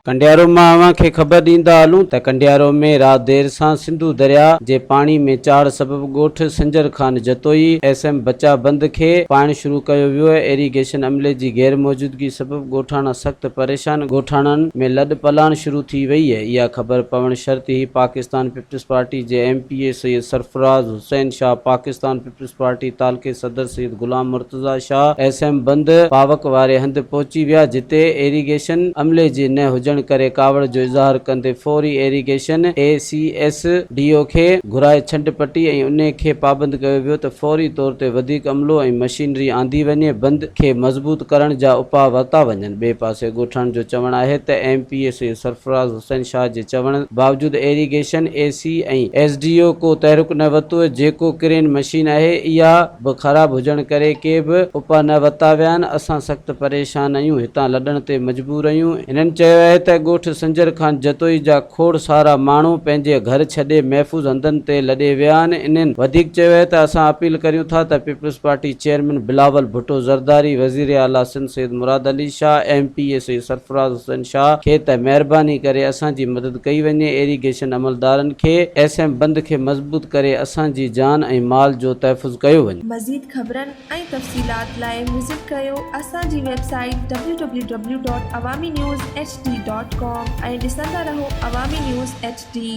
ڪنڊيارو مان اوهان کي خبر ڏيندا هلون ته ڪنڊيارو ۾ رات دير سان سنڌو درياء جي پاڻي ۾ چاڙهه سبب ڳوٺ سنجر خان جتوئي ايس ايم بچا بند کي پائڻ شروع ڪيو ويو ايريگيشن عملي جي غير موجودگي سبب ڳوٺاڻا سخت پريشان ڳوٺاڻن ۾ لڏ پلاڻ شروع ٿي وئي اها خبر پوڻ شرط ئي پاڪستان پيپلز پارٽي جي M P A Syed Sarfraz Hussain Shah Pakistan Peoples party تعلقي صدر سيد غلام مرتضيٰ شاهه ايس ايم بند پاوڪ واري هنڌ پهچي ويا جتي ايريگيشن عملي جي نه هجڻ ڪري ڪاوڙ جو اظهار ڪندي فوري irrigation A C S D O کي گهرائي ڇنڊ پٽي ۽ انهي کي پابند ڪيو ويو ته فوري طور تي وڌيڪ عملو ۽ مشينري آندي وڃي بند کي مضبوط ڪرڻ جا اپاء ورتا وڃن ٻئي پاسي ڳوٺاڻن جو چوڻ آهي ته M P A Syed Sarfraz Hussain Shah جي چوڻ باوجود irrigation A C ۽ S D O ڪو تحرڪ نه ورتو، جيڪو ڪرين مشين آهي اها به خراب هجڻ ڪري ڪي به اپاء نه ورتا ويا آهن، اسان سخت پريشان آهيون، هتان لڏڻ تي مجبور آهيون، هنن چيو آهي ته ڳوٺ سنجر خان جتوئي جا کوڙ سارا ماڻهو پنهنجي گهر ڇڏي محفوظ هنڌن تي لڏي ويا آهن، انهن وڌيڪ چيو آهي ته اسان اپيل ڪريون ٿا ته Peoples Party chairman Bilawal Bhutto Zardari, وزير اعليٰ Sindh Syed Murad Ali Shah, M P A Syed Sarfraz Hussain Shah کي ته مهرباني ڪري اسان جي مدد ڪئي وڃي، ايريگيشن عملدارن کي ايس ايم بند کي مضبوط ڪري اسان جي جان ۽ مال جو تحفظ ڪيو وڃي. مزيد خبرن ۽ تفصيلات لاء وزٽ ڪريو اسان جي website W W W dot Awami news H D dot com ۽ ڏسندا رهو عوامي نيوز ايڇ ڊي.